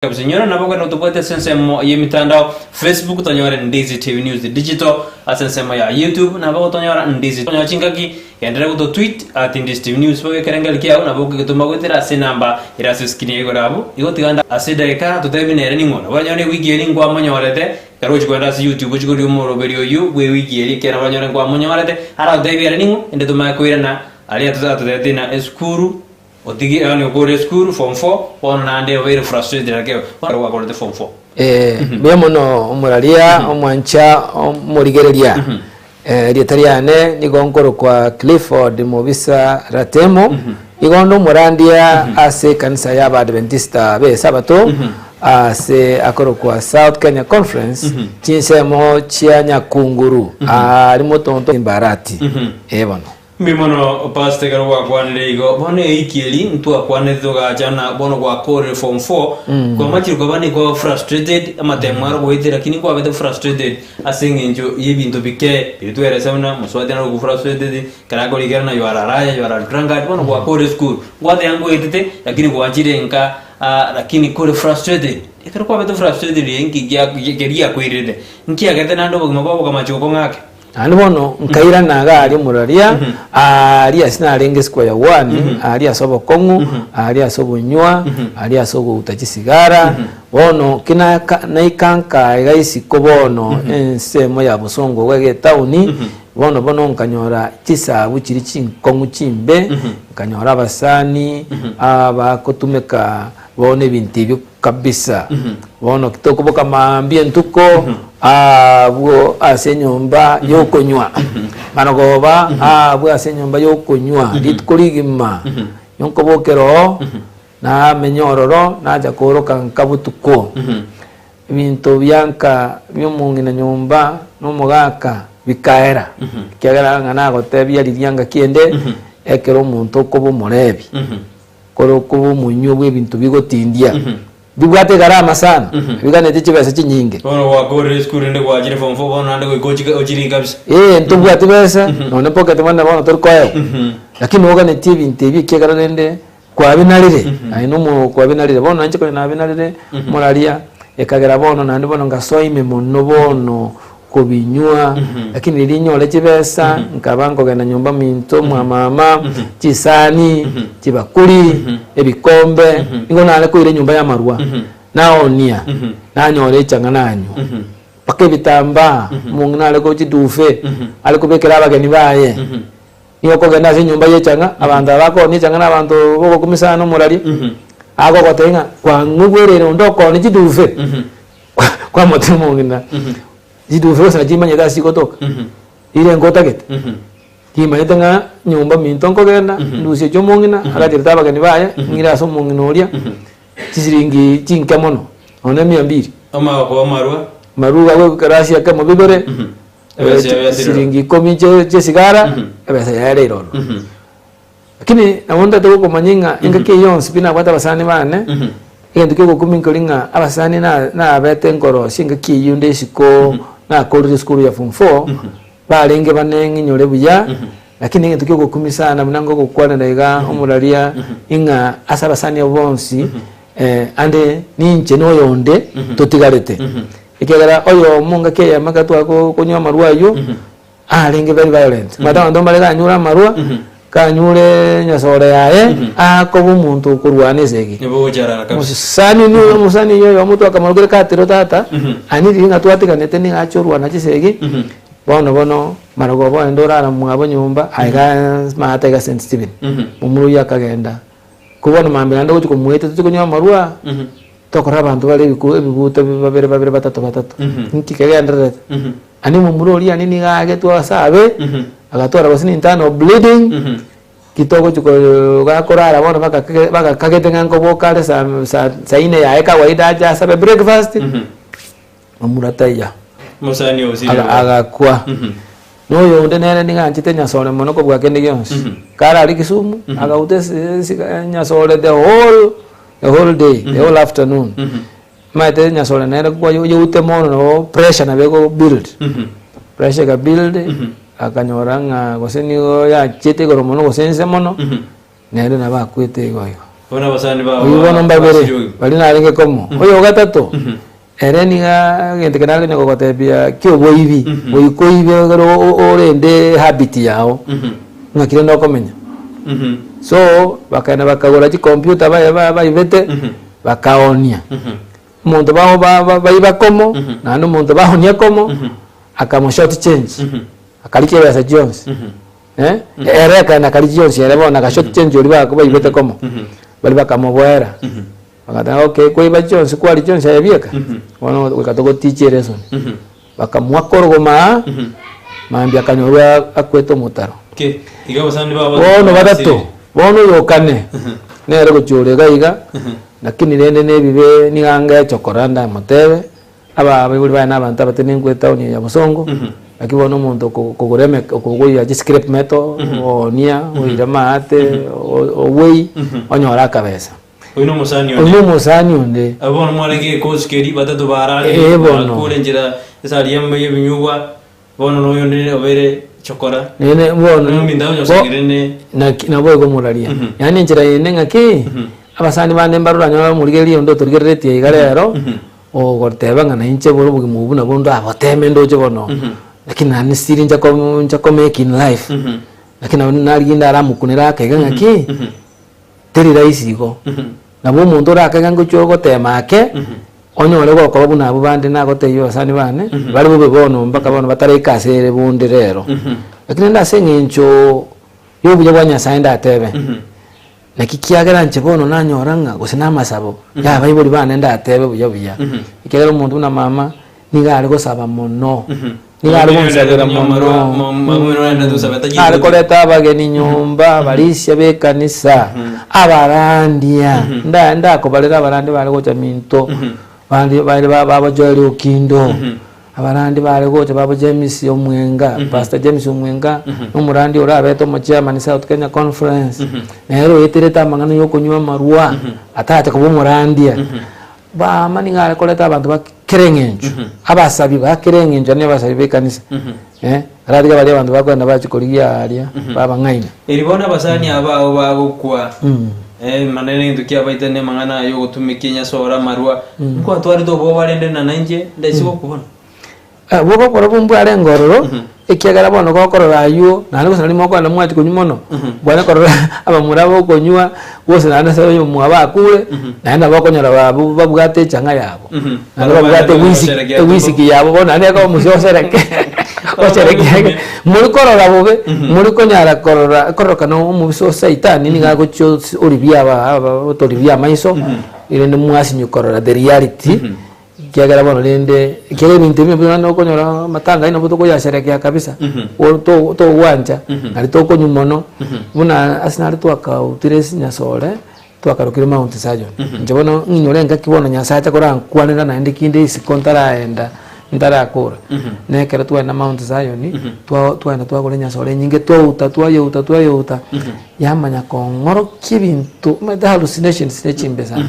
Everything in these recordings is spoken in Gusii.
Kabisa inyora nabo okogenda gotobwate ase ensemo y'emitandao Facebook tonyore Ndizi TV News Digital ase ensemo ya YouTube nabo gotonyora Ndizi tonyora chingaki genderera goto tweet at Ndizi TV News bobe ekerengeri kiago nabo okogetoma goetera ase enamba ere ase escreen ya igoro abwo igo tiga nda ase edageka totebi nere ning'o nabo oranyore ewiki eri nkwamonyorete ekero ogochi kogenda ase YouTube ochi korigia omoroberi oyio bwe ewiki eri ekiagera nabo oranyore nkwamonyorete aratotebie ere ning'o ende tomanye koirana aria atotebeti ng'a esukuru Otige yaani okore esukuru form four bono naende obeire frustrated ake bono gwakorete form four. Eh, mbuya mono omoraria omwancha omorigereria Eh, erieta riane nigo nkorokwa Clifford Mobisa Ratemo nigo nde omorandia ase ekanisa ya Abaadventista b'Esabato ase akorokwa South Kenya Conference chinsemo chia Nyakunguru aria Motonto Mbarati eh bono. Mbuya mono pastor ekero gwakwanire igo bono eiki eri ntwakwanete togacha na bono gwakorire form 4 kwamachire koba nigo frustrated amatemo aro goetera lakini kwabete frustrated ase eng'encho ya ebinto bike biria tweresa buna mosubati naro ogo frustrated ekero akorigerana you are a liar you are a drunkard bono gwakorire esukuru ngwateba ngoetete lakini gwachire nka lakini kore frustrated ekero kwabete frustrated nki gia keria giakoirerete nkiagerete naende obogima bwao bokamachi gokong'a ake. Naende bono nkairana iga aria omoraria, aaria ase narenge square one, aaria ase obokong'u, aaria ase obonywa, aaria ase ogouta chisigara, bono ki naka naika nkaa iga isiko bono ensemo ya bosongo iga iga etown, bono bono nkanyora chisabu chiria chinkong'u chimbe, nkanyora abasani abakotumeka bono ebinto ebio Kabisa. Bono tokoboka mambia entuko abwo ase enyomba y'okonywa. Marogoba abwo ase enyomba y'okonywa rituko rigima. Nyonkobokera oo, namenye ororo, nacha kooroka nka botuko. Ebinto bia nka bi'omong'ina nyomba na omogaka bikaera, ekiagera ng'a nagotebia riria ngaki ende, ekero omonto okoba omorebi. Kore okoba omonywa bw'ebinto bigotindia, bibwate egarama sana, biganeti chibesa chinyinge. Bono gwakorire esukuru rende gwachire form four bono naende goika ochike ochirike kabisa. Ee, ntobwati besa, nonye pocket money bono tori koegwa, lakini oganetie ebinto ebi ekiagera rende kwabinarire, aye na omo kwabinarire. Bono nainche konya nabinarire, moraria, ekagera bono naende bono ngasoa ime mono bono. kobinywa, lakini riria nyore chibesa, nkaba nkogenda nyomba minto mwa mama, chisani, chibakuri, ebikombe, nigo nare koira enyomba y'amarwa, naonia, nanyora echang'a nanywa, mpaka ebitambaa, omong'ina are ko chidufe, are kobekera abageni baye, nigo okogenda ase enyomba y'echang'a, abanto aba bakoonia echang'a na abanto bogokumia sana omoraria, agogotebia ng'a kwang'igwereire onde okoonia chidufe. Kwamotebia omong'ina, chidufe gose nachimanyete ase chigotoka, riria nkotagete, timanyete ng'a nyomba minto nkogenda, ndusie chia omong'ina, agacherete abageni baye, ng'ire ase omong'ina oria, chisiringi chinke mono, nonya mia mbiri. Omanye gokoa amarwa. Amarwa iga ekerasi ekemo bibere, Ebesa yaye yasirire. siringi ikomi chie chiesigara, ebesa yaye ere ororo. Lakini nabo ntagete gokomanya ng'a engaki eye yonsi pi nabwate abasani bane, egento kia ogokumia nkori ng'a abasani na nabete nkorosia engaki eyio nde isiko nakorire esukuru ya form four, barenge bane ng'inyore buya, lakini egento kia ogokumia sana buna ngogokwanera iga omoraria ing'a ase abasani abwo bonsi ande ninche na oyonde totigarete. Ekiagera oyomo engaki eyemo ekero tware konywa amarwa aywo. Arenge very violent. Omanyete abanto mbare kanyure amarwa, kanyure nyasore yaye, akoba omonto okorwana esegi. Nigo ogocharara kabisa. Mosani ni omosani oyo oyomo twakamorokire katero tata, ani riria ng'a twatiganete nigo acha orwana chisegi, bono bono marogoba ogende orara mwabo nyomba, aiga maate iga St. Stephen. Momura oyio akagenda, ko bono mambia naende ogochi komoeta tochi konywa amarwa, tokora abanto bare ebiku ebiguta babere babere batato batato. Nki kegendererete? Aria momura oria aria nigo aagetwe ase abe, agatwara gose ne internal bleeding, ki togochi ko gakorara bono bagakage bagakagete ng'a nkoboka are saa saa saa ine yaye kawaida ache asabe breakfast, momura taiyo. Omosani osirire Aga agakwa. Na oyonde nere nigo anchete nyasore mono kobua kende gionsi. Kare aria Kisumu, agauta esi esi nyasore the whole the whole day, the whole afternoon. Omanyete nyasore nere kwayoute mono nabo pressure nabo ego build, pressure eka build akanyora ng'a gose nigo yachiete igoro mono gose inse mono, nere nabo akwete igo igo. Bono abasani bao Oyio bono mbabere, basirwe. baria narenge komo. Oyo ogatato, ere niga egento ekio nare konya kogotebia kioboibi, goika oibe ekero o- o- orende ehabit yao, ng'aki rende okomenya. So, bakaenda bakagora chicomputer baye ba- baibete, bakaonia. Omonto bao ba- ba- baiba komo, naende omonto baonia komo, akamo short change, akarika ebesa chionsi. Eh, ere akaenda akarigia chionsi ere bono agashort change oria bako baibete komo, baria bakamoboera, bagateba okay kwaiba chionsi kwaria chionsi aye bieka, bono goika togotichie eresoni. Bakamoaka orogoma aa, mambia akanyorwa akwete omotaro. Ki? Iga abasani babo Bono batato, bono oyo okane, nere gochia ore iga iga, lakini rende na ebibe nigo anga echokora ndamotebe, Aba abaibori baye nabanto abatenenku etaoni eye ya Bosongo, naki bono omonto oko- okogora eme okogoyia chiscrap metal, oonia, oira amaate, o- owei, onyore akabesa. Oyio nomosani Oyio onde. nomosani onde. Abwo bono mwarenge ekosi keria, batato bararire, Eh, bono. bakure enchera esari yamo y'ebinyugwa, bono noyonde obeire chokora. Nene bono Nominto agonyosangereria ne naki nabo igo moraria. Yaani enchera yende ng'aki, abasani bande mbare oranyore omorigereria onde otorigereretie iga rero, Ogoteba ng'a nainche bore obogima obwo nabwo ndaboteme ndoche bono, lakini naende still ncha ko ncha ko make in life, lakini nabo narigia ndaramokunere akaiga ng'aki, teri rahisi igo. Nabo omonto orakaiga ngochia ogotema ake, onyore gokoba buna abwo bande nagotebia abasani bane, bare bobe bono mpaka bono bataraika ase ere bonde rero. Lakini naende ase eng'encho ya obuya bwa Nyasaye ndatebe. Naki kiagera inche bono nanyora ng'a gose namasabo y'abaibori bane ndatebe buya buya, ekiagera omonto buna mama nigo are gosaba mono, nigo are gonsabera mono, are koreta abageni nyomba, abarisia b'ekanisa, abarandia, nda ndakobarera abarandia bare gocha minto, bande bare baba Joel Okindo. Abarandi bare gocha babo James Omwenga, Pastor James Omwenga, nomorandi orabete omochairman South Kenya Conference, nere oeterete amang'ana ya okonywa amarwa, atache koba omorandia. Bama nigo are koreta abanto ba kera eng'encho, abasabi ba kera eng'encho yaani abasabi ba ekanisa, eh, aratiga baria abanto bakoenda bachia korigia aria, babang'aina. Eri bono abasani aba ao bagokwa, eh, mana negento kiabaitani amang'ana aya ogotumekia enyasore amarwa, nkwatwarete obwoba rende na nainche ndaise gokwa bono. Eh, obwoba borobwo mbwarenge ororo, ekiagera bono gokorora aywo, naende gose nario mokoenda mwachia konywa mono, bwane korora abamura bokonywa, gose naende ase oyomwabo akure, naende nabo okonyora babu babwate echang'a yabo. Naende babwate ewhisky ewhisky yabo bono naende ekoba omosie osereke osereke mori korora bobe, mori konyara korora kororokana omobisa o saitani nigo agochia osi oribia aba aba otoribia amaiso, erinde mwasinywa korora the reality, ekiagera bono rende ekiagera ebinto ebio nabio naende okonyora amatanga aywo nabo tokoyasherekea kabisa, bo to togwancha, nari tokonywa mono, buna ase nare twakautire ase nyasore. Twakarokire Mount Zion. Inche bono ng'inyore engaki bono Nyasae acha korankwanera naende kinde isiko ntaraenda ntarakora. Na ekero twaenda Mount Zion, twa twaenda twagora enyasore enyinge twauta twayeuta twayeuta, yamanya kong'orokia ebinto omanyete hallucinations ne chimbe sana.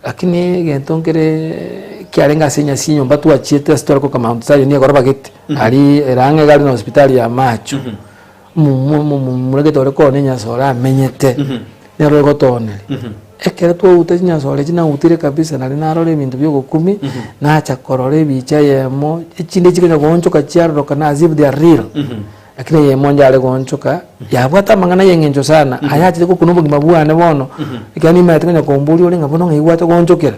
Lakini egento nkere kiarenge ase enyasi enyomba twachiete ase tware korokwa Mount Zion egoroba gete, aria ere ang'e iga are na hospitali ya macho. Omomura gete ore koonia enyasore amenyete, nere ore gotooneria. Ekero twauta chinyasore echi nautire kabisa nari narora ebinto bia ogokumia, nacha korora ebicha eyemo, echinde chikonya goonchoka chiarorokana as if they are real, lakini eyemo yare goonchoka, yabwate amang'ana ya eng'encho sana, ayachire gokuna obogima bwane bono, ekero nimaete konya komboria ore ng'a bono ng'ai gwacha goonchokera.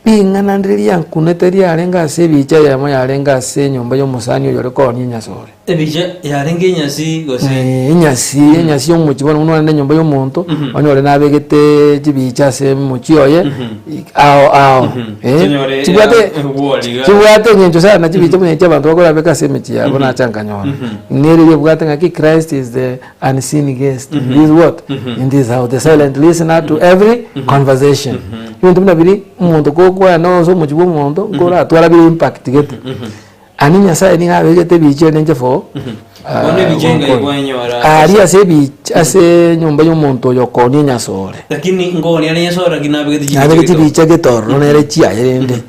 Ring'ana ndire riankunete riarenge ase ebicha eyemo yarenge ase enyomba y'omosani oyore koonia enyasore. Ebicha yarenge enyasi gose? Eh, enyasi, enyasi y'omochie bono buna orende enyomba y'omonto, onyore nabegete chibicha ase omochie oye, ao ao. Eh, Chinyore chibwate egwori iga. chibwate eng'encho sana chibicha buna echi abanto bakorabeka ase emechie yabo nacha nkanyora. Nere riebwate ng'aki Christ is the unseen guest in this what? In this house, the silent listener to every conversation. Ebinto buna biri omonto gokwana ase omochie bwa omonto nkoratwara bire impact gete. Ani Nyasaye nigo abegete ebicha ere inche for Bono ebicha engai kwanyora aria ase ebicha ase enyomba ya omonto oyo okoonia enyasore. Lakini nkoonia are enyasore lakini nabegete chibicha Nabegete gete chibicha gete ororo nere chiaye rende.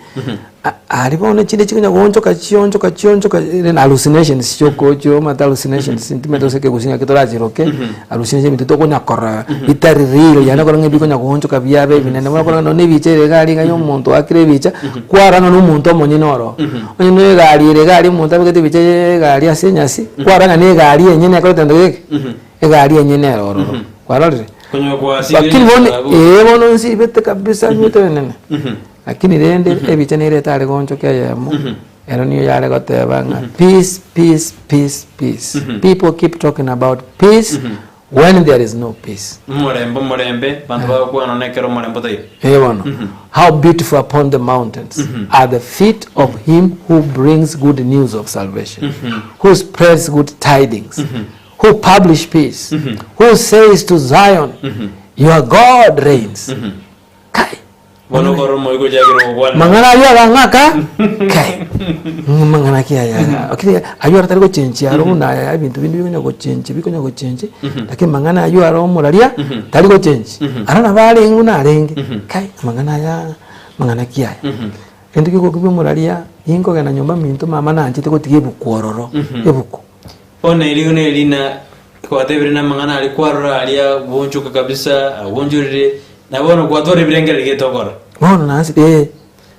Aria bono chinde chikonya goonchoka chionchoka chionchoka ere na hallucinations chiokochia omanyete hallucinations ntimanyete gose ekegusii ng'aki torachiroke, hallucinations ebinto tokonya korora bitari real yaani okore ng'a bikonya goonchoka biaba ebinene bono okore ng'a nonye ebicha ere iga aria iga ya omonto oakire ebicha, kwarora ng'a na omonto omonyene oro. Onye na egari ere iga aria omonto abegete ebicha ya egari ase enyasi, kwarora ng'a na egari enyene ekorete gento geke, egari enyene ere ororo, kwarorire? Konya kwasibire Lakini bono esabu. ee bono nsibete kabisa nyuete enene. Lakini rende ebicha nere etare goonchoka eyemo, ero niyo yare goteba ng'a peace, peace, peace, peace. People keep talking about peace when there is no peace. Omorembe, omorembe, abanto bagokwana na ekero omorembe otaiyo. Ee bono, how beautiful upon the mountains are the feet of him who brings good news of salvation, who spreads good tidings, who publish peace, who says to Zion, Your God reigns. Kai! Bono okore omoika ochakire gokwana. Mang'ana ayio agang'aka kai! Mang'ana ki aya lakini ayio aro tari gochenchia aro buna aya ebinto binde bikonya gochenchia bikonya gochenchia lakini mang'ana ayio aro omoraria tari gochenchia aro nabo arenge buna arenge kai! Amang'ana aya mang'ana ki aya. Egento kegokigwa omoraria ninkogenda nyomba minto mama nanchete gotiga ebuku ororo ebuku. Bono erigo nerina Gwatebire namang'ana aria kwarora aria gwonchoka kabisa, agwonchorire, na bono gwatwara ebirengererio gete okora. Bono nase ee.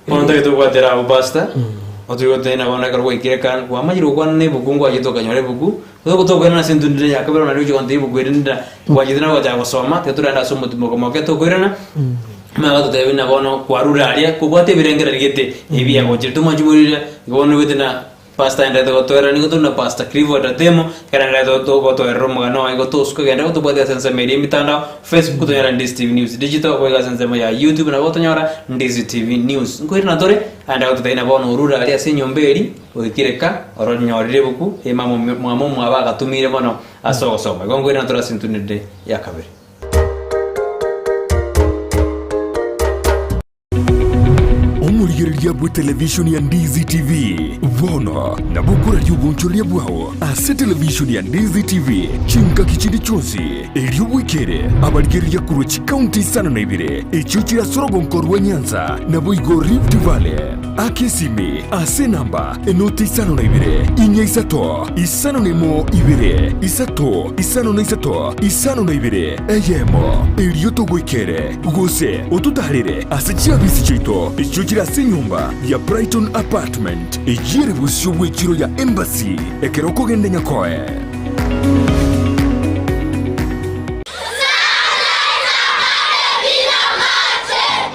Bono ntagete obwatera abwo pastor, otoige gotebia bono ekero gwaikire kare, kwamanyire gokwana na ebuku ngwachete okanyora ebuku, gose tokoirana ase entundire ya kabere naende oche gontebia ebuku eri ndira, gwachete nabo ogachaka gosoma, tiga torende ase omotimoko moke tokoirana, omanye gototebia buna bono kwarure aria, kobwate ebirengererio gete ebi biagochire. Tomoanchi morire, igo bono oigwete na. Pastor aenderete gotoerera nigo tore na Pastor Clifford Atemo ekero aenderete gotoerera omogano oye igo tosuka genda gotobwatia ase ensemo eria emitandao Facebook tonyora Ndizi TV News Digital boigo ase ensemo ya YouTube nabo otonyora Ndizi TV News nkoirana tore aenderete gototebia na bono orure aria ase enyomba eria oikire ka oronyorire ebuku eye mama mama omwabo agatumire mono ase ogosoma igo nkoirana tore ase entunide ya kabere. Omorigereria bw'etelevishoni ya Ndizi TV bono nabo okoraria obonchoreria bwao ase televishoni ya Ndizi TV chingaki chinde chionsi, erio bwekere abarigereria korwa chikaunti isano na ibere echio chire ase orogonko rwa Nyanza naboigo Rift Valley. Aka esimi ase enamba enoti isano na ibere, inya isato, isano na emo ibere, isato, isano na isato, isano na ibere, eyemo, erio togoikere. Gose ototaarere ase chiabisi chiaito echio chire ase enyomba ya Brighton Apartment, eyio ere bosio bw'echiro ya Embassy ekero okogenda Nyakoe.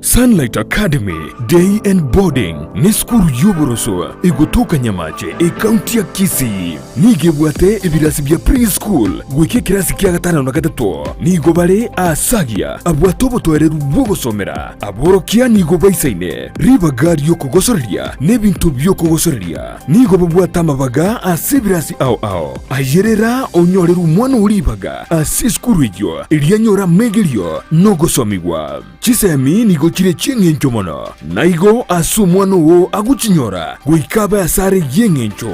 Sunlight Academy Day and Boarding nesukuru y'oboroso egotoka Nyamache, ekaunti ya Kisii. Nigo ebwate ebirasi bia pre-school goika ekerasi kia gatano na gatato. Nigo bare aasagia abwate obotoereru bw'ogosomera. Aborokia nigo baisaine ribaga ri'okogosoreria na ebinto bi'okogosoreria. Nigo babwate amabaga ase ebirasi ao ao. Ayerera onyorere omwana oo ribaga ase esukuru eyio erio anyore amegerio na ogosomigwa. Chisemi nigo chire chi'engencho mono, na igo ase omwana oo agochinyora goika abe asare y'engencho.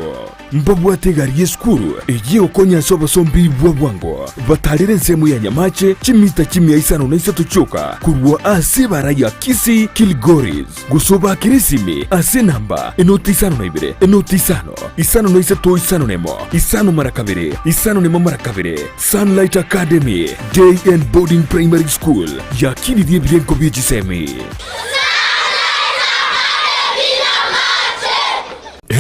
Mbabwate egari y'esukuru eyio egokonya ase obosombi bwa bwango, batarere ensemo ya Nyamache chimita chimia isano na isato chioka korwa ase ebara ya Kisii Kilgoris, gose obaakere esimi ase enamba enoti isano na ibere, enoti isano, isano na isato isano na emo, isano mara kabere, isano na emo mara kabere. Sunlight Academy Day and Boarding Primary School yakinirie ebirengo bie chisemi.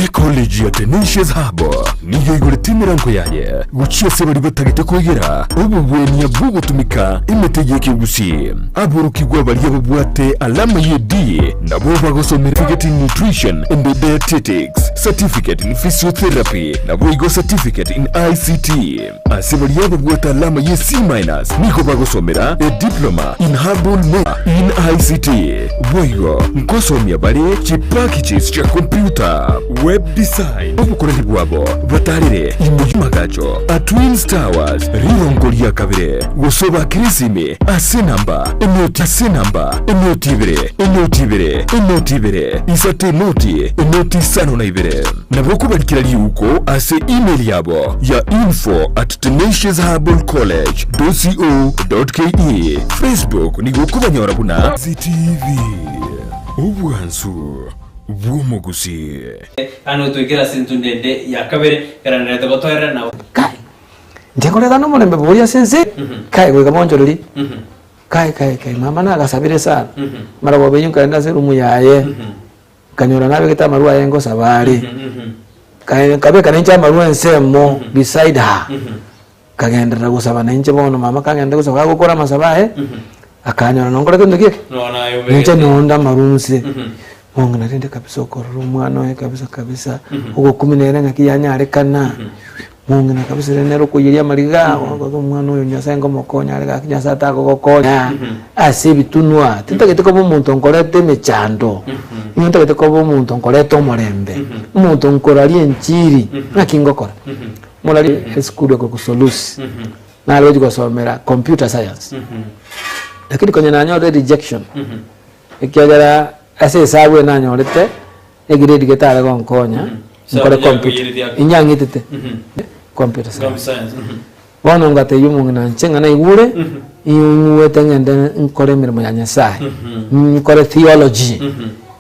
Ecollege ya Tenacious Hub nigo eigorete emerango yaye gochia ase baria batagete koegera obogwenia bw'ogotumeka emete y'ekegusii. Aborokigwa baria babwate alama ye D nabo bagosomera Certificate in Nutrition and Dietetics, Certificate in Physiotherapy naboigo Certificate in ICT. Ase baria babwate alama ye C minus nigo bagosomera a Diploma in Herbal Medicine in ICT. Boigo nkosomia bare chipackages chia computer, web design, obokoreri bwabo batarire ime y'amagacho a Twins Towers rirongo ria kabere gose obakere esimi ase enamba enoti ase enamba enoti ibere enoti ibere enoti ibere isato enoti enoti isano na ibere. Nabo okobarikera riuko ase email yabo ya info at tenacious-herbal-college dot co dot ke. Facebook nigo okobanyora buna CTV. Obwansu. bw'omogusii. Ano toikere ase entunda ende ya kabere, ekeranderete gotoerera na. Kai, inche nkoreta nomorembe boria ase ense, kai goika bonchorerie, kai kai kai mama nagasabire sana, maragoba eyio nkaenda ase eroom yaye, nkanyora nabegete amarwa aye ngosaba are, kai nkabeka nainche amarwa ensemo beside her, nkagenderera gosaba nainche bono mama kang'endete gosaba gagokora amasabo aye, akanyora nonkore kende ki eke, ninche nonde amarwa inse, mong'ina rende kabisa okorora omwana oye kabisa kabisa, ogokumia nere ng'aki yanyarekana, mong'ina kabisa rende nere okoiyeria amariga, ogoka omwana oyo nyasaye ngomokonya are gaki nyasaye atagogokonya, ase ebitunwa, tintagete koba omonto nkoreta emechando, nigo ntagete koba omonto nkoreta omorembe, omonto nkoraria enchiri, ng'aki ngokora. Morari esukuru eko Solusi, nare gochia gosomera computer science, lakini konya nanyorire rejection, ekiagera ase esabu eye nanyorete, egrade getare gonkonya nkore computer, inyang'itete computer science. Bono ngatebia omong'ina inche ng'a naigure, ing'uete ng'ende nkore emeremo ya Nyasaye, nkore theology.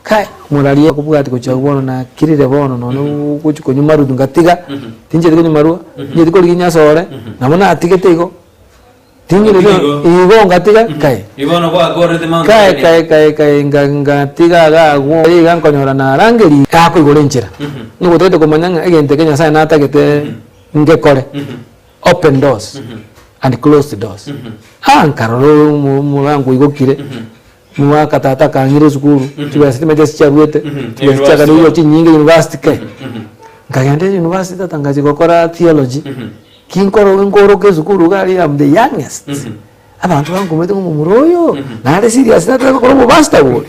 Kai, moraria okobwati gochia agwo bono nakirire bono nonye gochia konywa marutu ngatiga, tinchieti konywa marwa, tinchieti korigia nyasore, nabo natigete igo, ting'ireti igo ngatiga kai. Igo bono gwakorete Mount Kai Kenya. kai kai kai nga ngatiga iga agwo iga nkonyora narangeria gakoigora enchera, nigo otagete komanya ng'a egento eke Nyasaye natagete ngekore, open doors and closed doors. Ah nkarora omo omorango oigokire, Omwaka tata akang'ira esukuru, chibesa timanyeti ase chiaruete, chibesa chiakarigwa chinyinge university kei. Nkagenda university tata ngachia gokora theology, ki nkoro nkoroka esukuru iga aria am the youngest. Abanto bankumete ng'a omomura oyo, nare serious nataka gokora obopastor bori?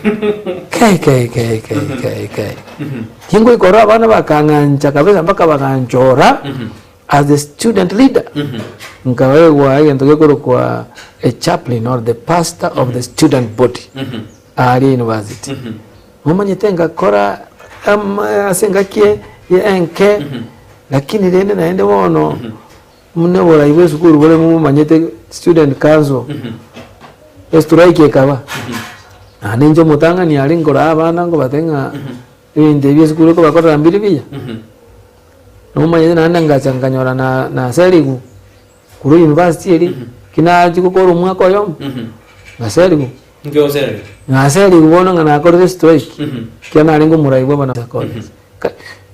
Kai kai kai kai kai kai. Ki ngoika ororo abana bakang'ancha kabisa mpaka baganchora. As the student leader, nkaegwa egento gekorokwa a chaplain or the pastor of the student body aaria university. Nomanyete ngakora ase engaki enke, lakini rende naende bono buna oborai bwa esukuru bore momanyete student council, estrike ekaba, naende inche omotang'ani aria nkoraa abana nkobatebia ng'a ebinto ebi esukuru ekobakorera mbiri buya. Nomanyete naende ngacha nkanyora na naserigwe korwa university eria, ki nachia gokora omwaka oyomo, ngaserigwa. Inki oserigwe? Naserigwe bono ng'a nakorire strike, ekiagera narenge omorai bwa abana college. Ka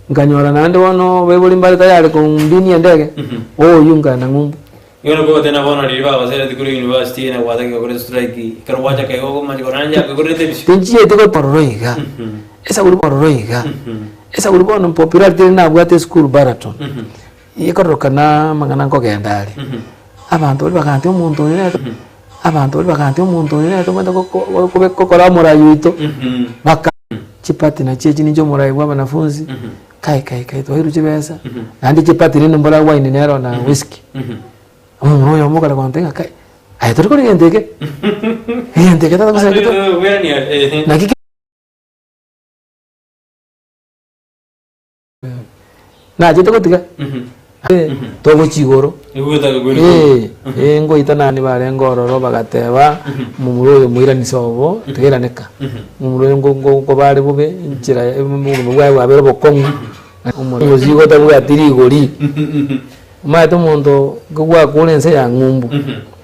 nkanyora naende bono abaibori mbare tayari kombinia endege, oywo nkaenda ng'umbu. Igo nabo ogoteba bono riria bagoseretie korwa university eye na gwataka gokora strike, ekero gwachaka igo okomanya korwa naende yakoigorerete ebisio. Tinchieti gotorora iga, esaburi ororo iga, esaburi bono popularity ere nabwate esukuru Baraton, ekororokana amang'ana nkogenda are, abanto baria bagantia omonto oyo nere abanto baria bagantia omonto oyo nere tobwenerete goko gobe gokora omorai oito, baka chipati nachio echi ninche omorai bwa abanafunzi, Kai kai kai twairwe chibesa, naende chipati rende mbora wine nero na whisky. Omomura oyomo okare gontebia ng'a kai, aye tori kora egento eke? Egento eke tata gose to naki ke nachete gotiga togochia igoro. Ee, ngoita nani barenge ororo bagateba, omomura oyo moiranise obo, tigairanika. Omomura oyo ngo- ngo- nkobare bobe, enchera ya obogima bwaye bwabere obokong'u, omosigo otabwati rigori. Omanyete omonto kogwakure ense ya ng'umbu,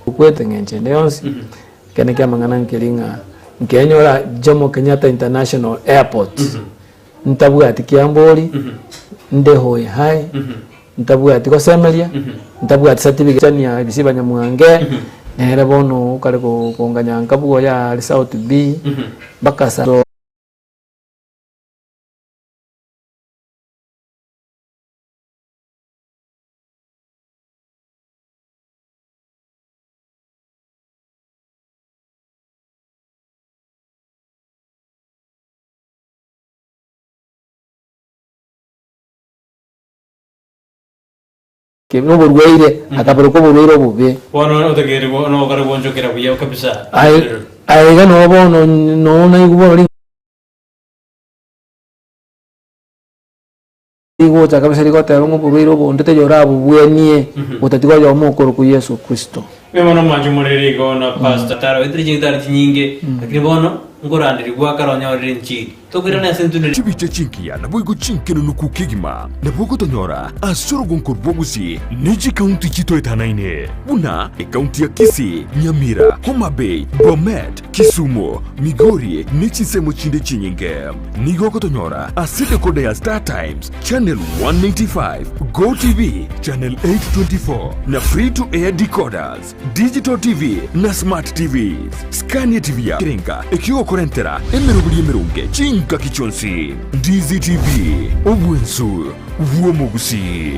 okwete eng'encho ende yonsi, ekero kia amang'ana nkeri ng'a nkenyora Jomo Kenyatta International Airport, ntabwati kiambori, nde hoi hai. Ntabwati gosemeria, ntabwati certificate chania ebisi banyamwange, nere bono okare konganya nka bwoye are South B, mpaka sa. Noborwaire, akaborokwa oborwaire obobe. Bono otegerere bono okare gwonchokera buya kabisa. Aye aye iga noo bono noo naigwa bono rigocha kabisa rigoteba ng'a oborwaire obo onde taiyo orabobwanie gotatiga oyomo okorokwa Yeso Kristo. Mbuya mono mwanche morere igo na pastor Taro etire chigitari chinyinge lakini bono. Nkoranderigwa akare onyorere enchiri. Tokoirana ase intwe. Chibicha chingiya naboigo chinkenunuku kegima nabo ogotonyora ase orogonko rwa Gusii ne chikaunti chitoetanaine buna ekaunti ya Kisii, Nyamira, Homa Bay, Bomet, Kisumu, Migori ne chinsemo chinde chinyinge. Nigo ogotonyora ase decoder ya Star Times channel 195, Go TV channel 824 na free to air decoders. Digital TV na Smart TVs. Scania TV ya kerenga ekigokorentera emeroberi emeronge chingaki chionsi. Ndizi TV, obwensu bw'omogusii.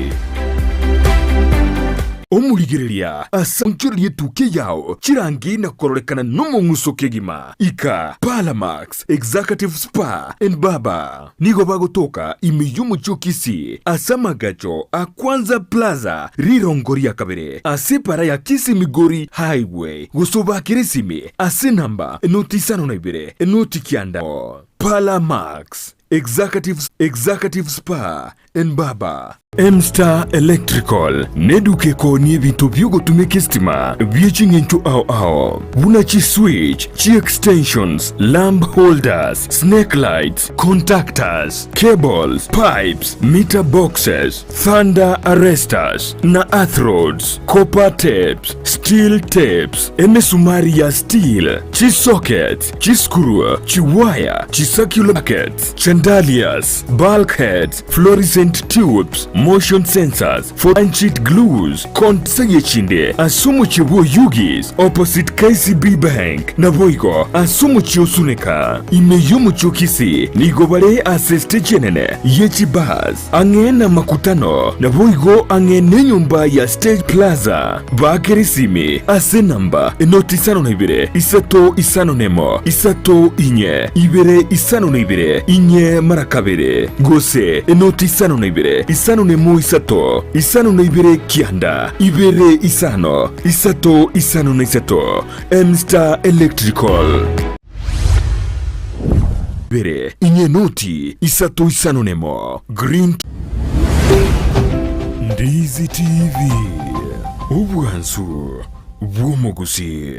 Omorigereria ase onchorerie etukia yao chirangi na kororekana nomong'uso kegima. Ika Palamax Executive Spa and Barber. Nigo bagotoka ime y'omochie o Kisii ase amagacho a Kwanza Plaza rirongo ria kabere ase epara ya Kisii Migori Highway gose obakere esimi ase enamba enoti isano na ibere enoti kianda. Parlour Max Executive Executive Spa and Barber. M-Star Electrical neduka ekoonia ebinto bi'ogotumeka esitima bie ching'encho ao ao, buna chi-switch, chi-extensions, lamp holders, snake lights, contactors, cables, pipes, meter boxes, thunder arresters na earth rods, copper tapes, steel tapes, emesumari ya steel, chi-sockets, chiscrew, chiwaya, chi-circular buckets, chandeliers, bulkheads, fluorescent tubes, motion sensors, and sheet glues, konseye chinde ase omochie bw'Oyugis opposite KCB Bank, naboigo ase omochie o Suneka. Ime y'omochie o Kisii nigo bare ase stage enene ye chibus ang'e namakutano, naboigo ang'e nenyomba ya Stage Plaza. Baakere esimi ase enamba enoti isano na ibere, isato isano nemo, isato inye, ibere isano na ibere, inye mara kabere, gose enoti isano na ibere, isano nemo isato, isano na ibere kianda, ibere isano, isato isano na isato. M-Star Electrical. Ibere inye enoti isato isano nemo. Green Ndizi TV, obwansu bw'omogusii.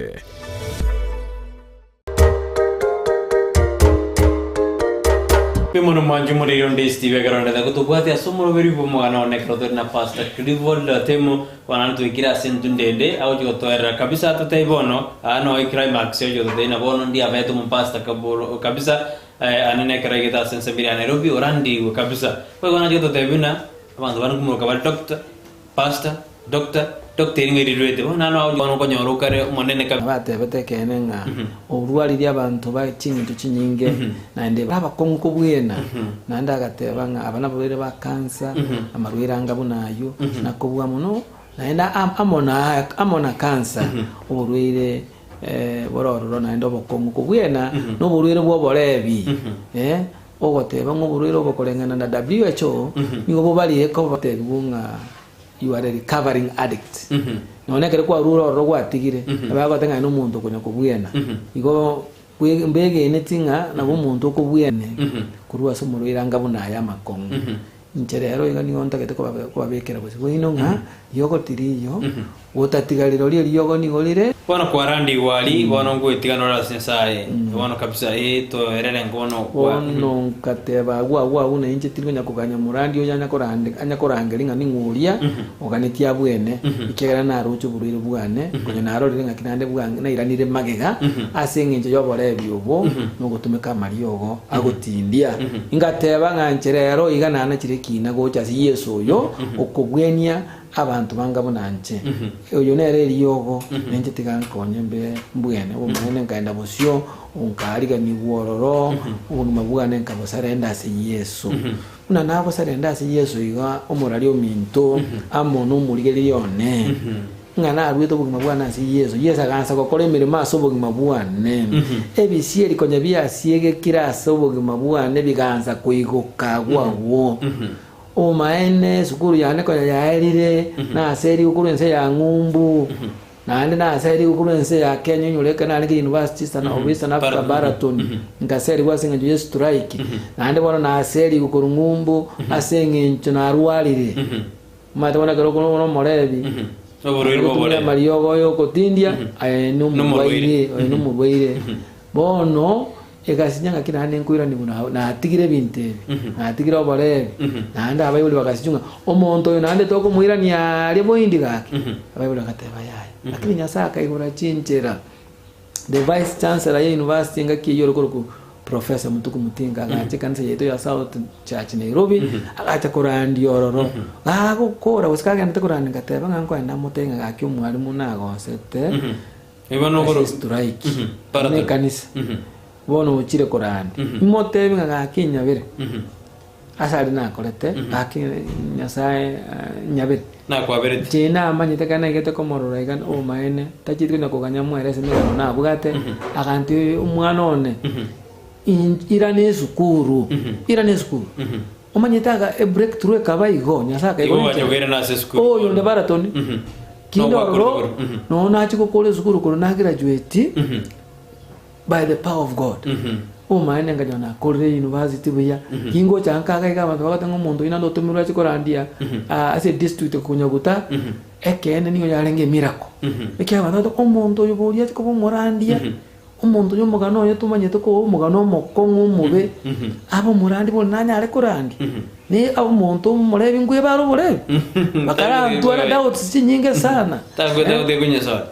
Mono mwanche morero Ndizi TV ekero ndete gotobwatia ase omoroberi bw'omogano one ekero tore na Pastor Clifford Atemo Bono ntwekire ase entunda ende, agochia gotoerera kabisa atotebie bono, aa noo eclimax oche gototebia ng'a bono ndiye abete omopastor kaboro kabisa anene ekero aigete ase ensemo eria ya Nairobi orandiigwe kabisa. Boigo nache gototebia buna abanto bande nkomoroka bare doctor, pastor, doctor, doctor eri ng'a erirwete. Bono naro agochia bono okonyora okare omonene kabisa. Batebete ekeene ng'a orwaririe abanto ba ching'encho chinyinge, naende abakong'u kobwena, naende agateba ng'a aba nabarwaire ba kansa, amarwaire anga buna ayio, na kobua mono naende amo na amo na kansa, oborwaire bore ororo naende obokong'u kobwena, na oborwaire bwa oborebi, ogoteba ng'a oborwaire obo koreng'ana na WHO, nigo bobarire koba batebiwu ng'a You are a recovering addict. Nonya ekero kwarure ororo gwatigire, nabo bagoteba ng'a aye nomonto okonya kobwena. Igo bwe- mbegeneti ng'a nabo omonto okobwene korwa ase omorwaire anga buna aya amakong'u. Inche rero iga nigo ntagete kobabe kobabekera bosio bwaino ng'a riogo tiriyo, gotatiga rirorio eriogo nigo rire. Bono kwarandigwa aria, bono ngoetigana ore ase Nyasae, bono kabisa, ee, toerere bono kwa. Bono nkateba agwo agwo agwo, na inche tindi konya koganya omorandi oyo anya korande anya korangeria ng'a ning'o oria oganetie abwene, ekiagera naroche oborwaire bwane, konya narorire ng'aki naende bwa nairanire magega ase engencho y'oborebi obo na ogotumeka amariogo agotindia. Ngateba ng'a inche rero iga nanachire ekina gocha ase Yeso oyo okobwenia Abanto banga buna inche, oyo nere eriogo, na inche tiga nkonye mbe mbwene. Obomaene nkaenda bosio, nkaariganigwa ororo, obogima bwane nkabosarenda ase Yeso. Buna nabosarenda ase Yeso iga, omorari ominto amo nomorigereria one, ng'a naruete obogima bwane ase Yeso. Yeso agansa gokora emeremo ase obogima bwane. Ebisieri konya biasiegekire ase obogima bwane bigansa koigoka agwo agwo. Omaene, esukuru yane konya yaerire, naserigwe korwa ense ya ng'umbu, naende naserigwe korwa ense ya Kenya onyore ekero narenge University Eastern of Eastern Africa Baraton, nkaserigwa ase eng'encho ye strike, naende bono naserigwe korwa ng'umbu ase eng'encho narwarire. Omanyete bono ekero okore omorebi, Oborwaire bwa ogotumia oboremi. amariogo oyo ogotindia, aye nomorwaire, Nomorwaire. oyo nomorwaire. Bono. Egasinya ng'aki naende nkoiranigwa na natigire ebinto ebi, natigire oborebi, naende abaibori bagasichwa ng'a omonto oyo naende tokomoirania aaria boindi gaki. Abaibori bagateba yaya. Lakini Nyasae akaigora chinchera, the vice chancellor ya university engaki eyio ore korokwa Professor Mutuku Mutinga agacha ekanisa yaito ya South Church Nairobi, agacha korandia ororo. Gagokora gose kagendete korandia ngateba ng'a nkoenda motebie ng'a gaki omwalimu nagosete. Igo nokoro- Ase strike Mhm. Para buna tore. ekanisa Mhm. bono ochire korandi Mhm. imotebi ng'a gaki nyabere Mhm. ase aria nakorete gaki nyasaye eh, nyabere Nakwaberete. Inche namanyete ekero naigete komorora iga obomaene tacheti konya koganya mwere ase emegano nabwate agantebi omwana one in- irana esukuru irana esukuru omanyete aga ebreakthrough ekaba igo nyasaye Igo akaigora enchera. gwanyogeire ase esukuru. Oyo onde baratoni Mhm. Kinde Nogwakora ororo igoro. Mhm. nonya nachia gokora esukuru korwa nagraduate Mhm. by the power of God. Mhm. Omaene nkanyora nakorire university buya, kingocha nka iga iga abanto bagoteba ng'a omonto oyio naende otomirwe ache korandia ah, ase edistrict konyaguta, ekeene nigo yarenge emiracle. Ekiagera abanto bagoteba omonto oyo boria ache koba omorandia, omonto oyo omogano oye tomanyete koba omogano omokong'u omobe, abe omorandi bono nanyare korandia, ne omonto omorebi nkweba are oborebi? Bakarantwara doubts chinyinge sana. Takwete gotiga konyesoa.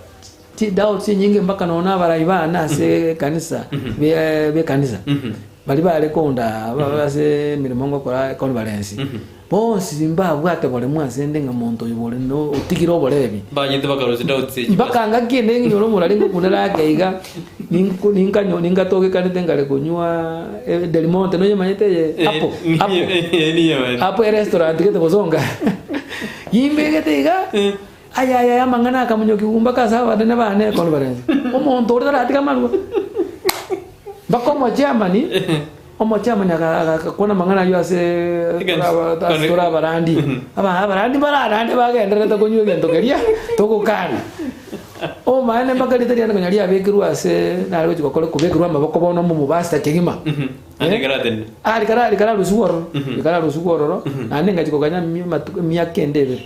Chidoubts chinyinge mpaka nonya na abarai bane ase ekanisa be bekanisa baria bare konda ase emeremo ngokora econference bonsi mbabwate boremu ase nde ng'a monto oyo bore no otigire oborebi. Mbanyete bakarusia doubts echi Mpaka ngaki ende ng'inyore omorari ngokunera ake iga ninko ninkanyo ningatogekanete nkare konywa Del Monte noyemanyete eye apple apple apple erestaurant gete bosonga gimbegete iga. Aya aya amang'ana akamonyokia mpaka ase abanene bane econference. Omonto oria taratiga amarwa. Mpaka omochairman, omochairman agakwana amang'ana ayio ase ase tore abarandi. Aba abarandi mbararande bagendererete konywa egento keria togokana. Omaene mpaka rieta riane konya riabekirwe ase nare gochia gokora kobekerwa amaboko bono omomobasta kegima. Naende ekero atenene. Ah, rikara rikararusigwa ororo, rikararusigwa ororo, naende ngachia koganya emi- amatuko emiaka ende ebere,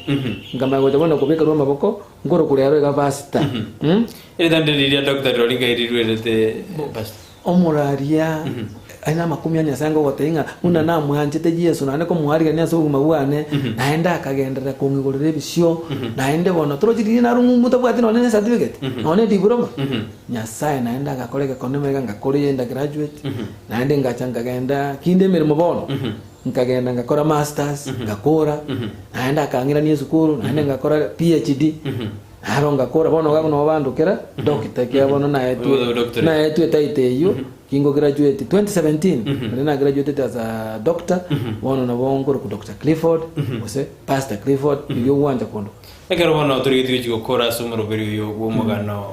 nkamanya gocha bono kobekerwa amaboko, nkorokwa rero iga pastor, mm. Eritande riria Doctor rirori ngai riruerete pastor. Omoraria aye namakumia a Nyasae ngogotebia ng'a buna namwanchete Yeso naende komoarigania ase obogima bwane, naende akagenderera kong'igorera ebisio, naende bono torochi riria narure ng'umbu ntabwati nonye ne certificate, nonye ne diploma. Nyasae naende agakora egekone magega ngakora eyende graduate, naende ngacha nkagenda kinde emeremo bono, nkagenda ngakora masters, ngakora, naende akang'irania esukuru, naende ngakora PhD, naro ngakora, bono iga nabo bandokera doctor ekiagera bono naetwe Obe doctorate. naetwe etitle eyio, kingo graduate 2017, naende na graduatete as a doctor, bono nabo nkorokwa Doctor Clifford, gose Pastor Clifford, riria ogwancha kondoka. Ekero bono torigetie gochia gokora ase omoroberi oyo bw'omogano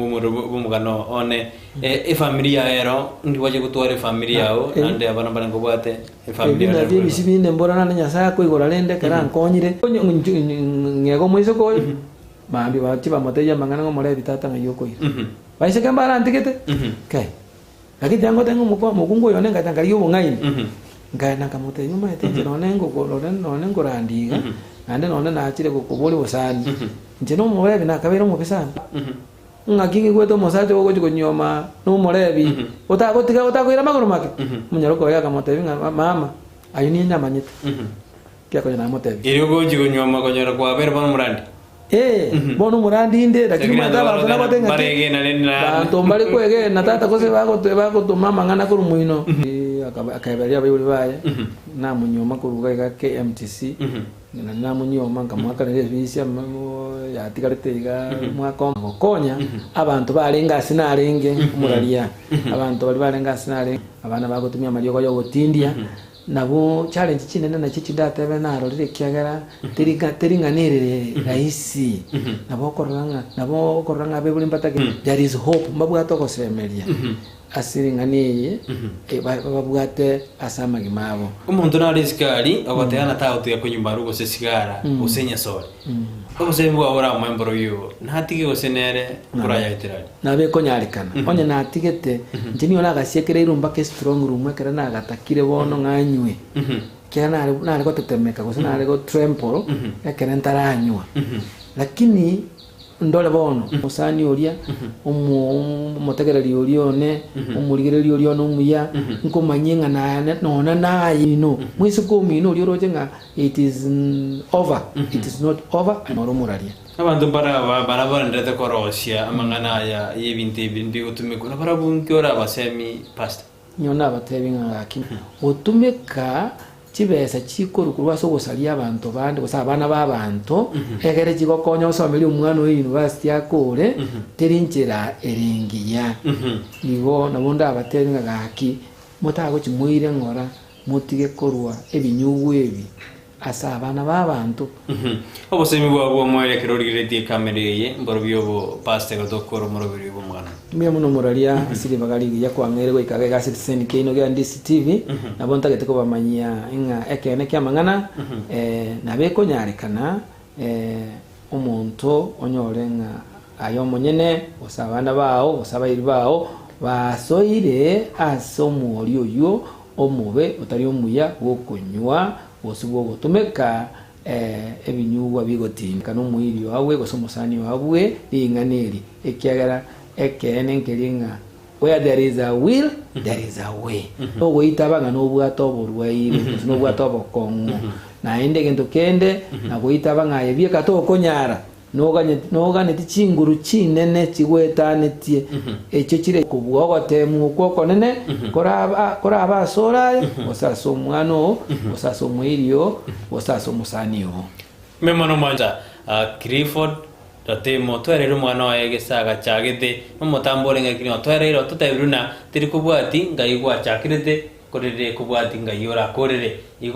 bw'omogano one, efamiri yao ero ndi gwacha gotwara efamiri yao naende abana mbare nkobwate efamiri Ebi yao nabio ebisio binde mbora naende Nyasae akoigora rende ekero ankonyire, ng'ega omoiseke oyo, mambia bachie bamotebie amang'ana ng'a omorebi tata ng'ai okoira. Baiseke mbarantigete, kai. Lakini tiga ngotebie ng'a omoko omokungu oyo one ngacha nkarigia obong'aini, nkaenda nkamotebia omanyete inche nonye ngoko nonye nonye nkorandia iga, naende nonye nachire gokoboria obosani, inche na omorebi nakabeire omobe sana. Ng'aki ng'igwete omosacha ogochia konyioma na omorebi, otagotiga otakoira amagoro make? Omonyaroka oye akamotebia ng'a mama, ayio niye nyamanyete, kiakonya namotebia. Erio ogochia konyioma konyora kwabeire bono omorandi. Ee, bono omorandi inde, lakini omanyete abanto nagote ng'aki, banto mbare kwegena tata gose bagote bagotoma amang'ana korwa moino. Akaebereria abaibori baye, namonyuoma korwa iga iga KMTC, na namonyuoma nkamoakanera efisi yatigarete iga omwaka omo. Gokonya abanto barenge ase narenge omoraria, abanto baria barenge ase narenge, abana bagotumia amariogo ya ogotindia. Nabo challenge chinene nachio chindatebe narorire ekiagera teri ng'a teri ng'a nerere rahisi. Nabo okorora ng'a nabo okorora ng'a abaibori mbatake there is hope mbabwate ogosemeria ase ring'ana eye babwate ase amagima abo. Omonto nare isiko aria ogoteba ng'a tagotiga konywa maru gose esigara gose enyasore. Obosemi bwao oramoe mborogi obo, natige gose nere nkorayaetera aria? Nabo ekonyarekana, onye natigete, inche nigo nagasiekereirwe mpaka estrong room ekero nagatakire bono ng'a nywe, ekiagera nare nare gotetemeka gose nare go tremble ekero ntaranywa. Lakini. Ndore bono, omosani oria, omotegereri oria one, omorigereria oria one omuya, nkomanyie ng'a naye nonya naye ino, moiseke omino oria oroche ng'a it is over, it is not over, noro omoraria. Abanto mbare baria barenderete korosia amang'ana aya y'ebinto ebi mbigotumekwa, na barabwo nki orabasemi Pastor? Inwe nabateebie ng'a gaki, gotumeka chibesa chikorwa korwa ase ogosaria abanto bande, gose abana b'abanto, egere chigokonya osomerie omwana oyo university akore, teri nchera ere engiya. Igo nabo ndabateebie ng'a gaki, motagochi moire ng'ora, motige korwa ebinyugwa ebi ase abana b'abanto. Obosemi bwao bw'omoerio ekero origereretie ekamera eye, mborobio obo Pastor ekero togokora omoroberi oyo bw'omwana. Mbuya mono moraria ase ribaga rigiya kwang'eire goika iga ase egeseni kiaino gia Ndisi TV, nabo ntagete kobamanyia ng'a ekeene ki'amang'ana nabo ekonyarekana omonto onyore ng'a aye omonyene, gose abana bao, gose abairi bao basoire ase omworio oyio omobe otari omuya bw'okonywa gose bw'ogotumeka ebinyugwa bigotinda nomoiri oabwe gose omosani oabwe ring'ana eri, ekiagera ekeene nkeria ng'a where there is a will there is a way. Nogoitaba ng'a nobwate oborwaire gose nobwate obokong'u, naende egento kende nagoitaba ng'a aye bieka tokonyara. Noganeti chinguru chinene chigwetanetie, echio chire kobua ogoteemwa okwo okonene korabe asore aye, gose ase omwana oo, gose ase omoiri oo, gose ase omosani oo. Ime mono mwancha Clifford Ratemo otwereire omwana oye egesaga chagete nomotambo orenge kiri otwereire ototebire buna teri kobwati ngai gwachakirete korende kobwati ngai orakorere. Igo.